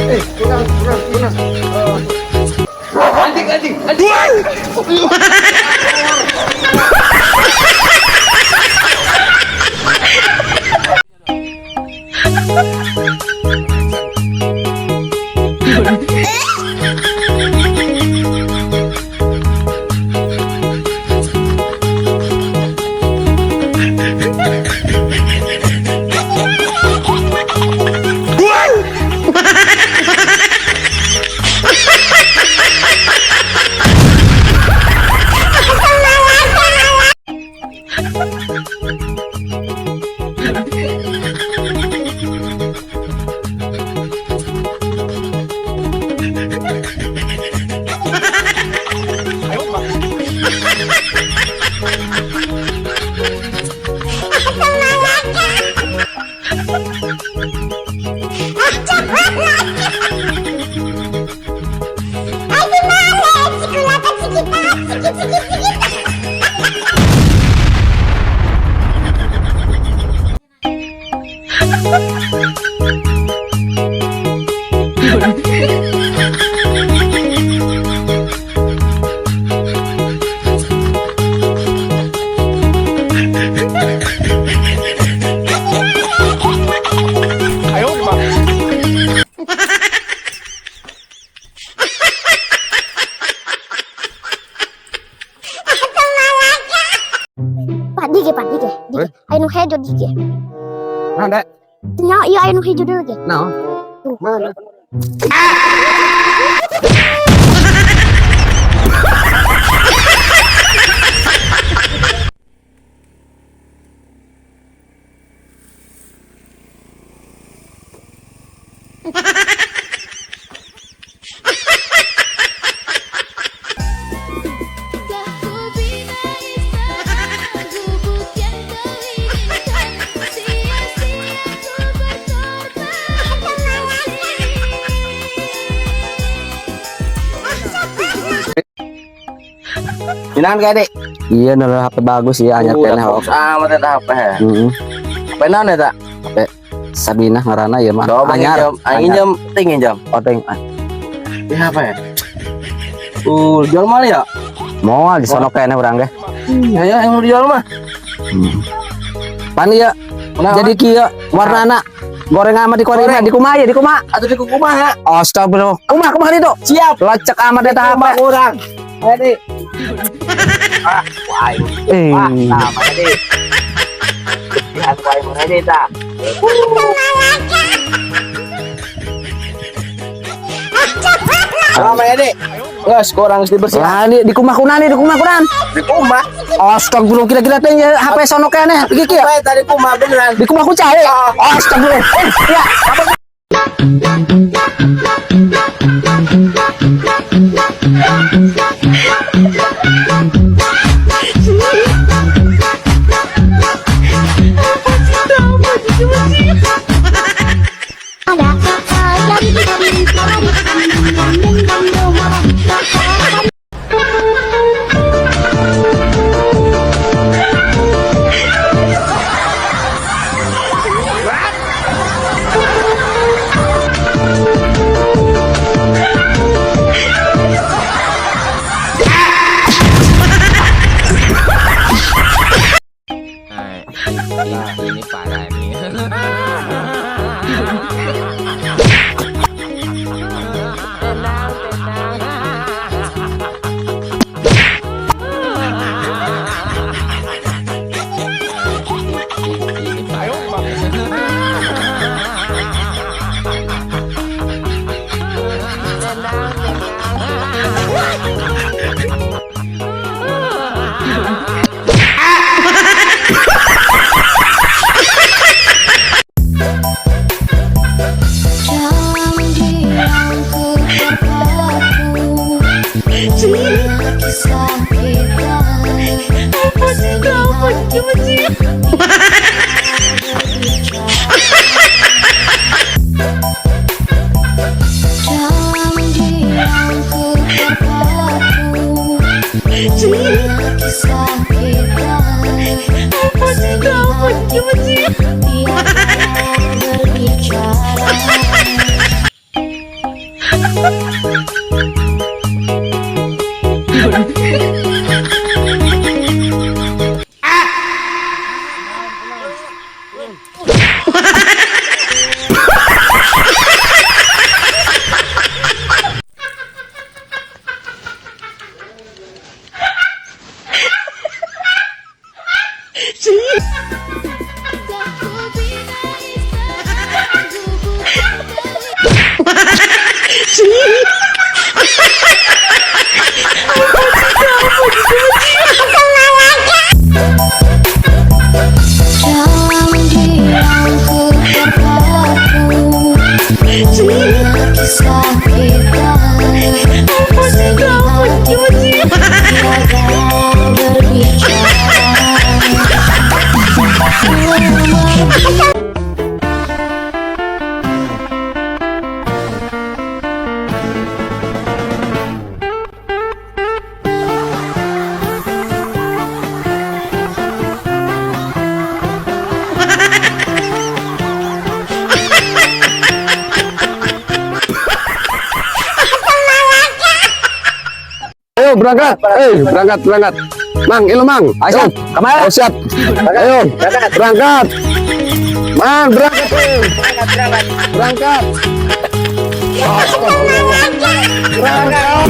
Eh, kurang, kurang, kurang. Anjing, anjing, anjing. Pak, dige, Pak, dige, dige. Eh? Aya nu hejo dige. Nah, Dek. Nya, iya aya nu hejo deui ge. Nah. Tuh. Mana? Telah ku bina istana gubuk yang kau inginkan. Sia-sia ku berkorban hati. Minangan kayak dek. Iya, nol HP bagus ya, anyar keneh. Bagus amat eta HP. Heeh. HP naon eta? HP Sabina ngaranna ieu mah. Coba Anyar. jam, aing jam ting jam. Oteng. Di HP. Jual mahal ya? Moal di sono keneh urang ge. Ya ya, yang mau dijual mah. Pan ieu Kenapa? jadi kieu warnana goreng amat di koreng di kumaha ieu di kumaha? Atuh di kumaha? Astagfirullah. Kumaha kumaha itu? Siap. Lecek amat eta HP. Kumaha urang. Ayo dek. Ah, wah, aing. Eh. Wah, nah, mana dek? Ya, aku aing mana dek ta? Ah, mana dek? Geus, kurang geus dibersihan. Lah di kumaha kunan di kumaha kunan? Di kumaha? Astagfirullah kira-kira teh ya, HP sono keneh iki kieu. Apa tadi kumaha beneran? Di kumaha ku cae? Astagfirullah. Eh, ya. Ini parah nih. Tenang, tenang. Ini parah. Tenang, tenang. Tiada berbicara. Telah ku bina istanaku, bukan kau. Jangan diam, ku terpaku mengingat kisah kita. Sedih hatiku tiada berbicara. Ayo berangkat. Berangkat, berangkat. Mang, ilo Mang. Ayo, siap. Kemana? Ayo, siap. Ayo, berangkat. Mang, berangkat. Berangkat. Berangkat.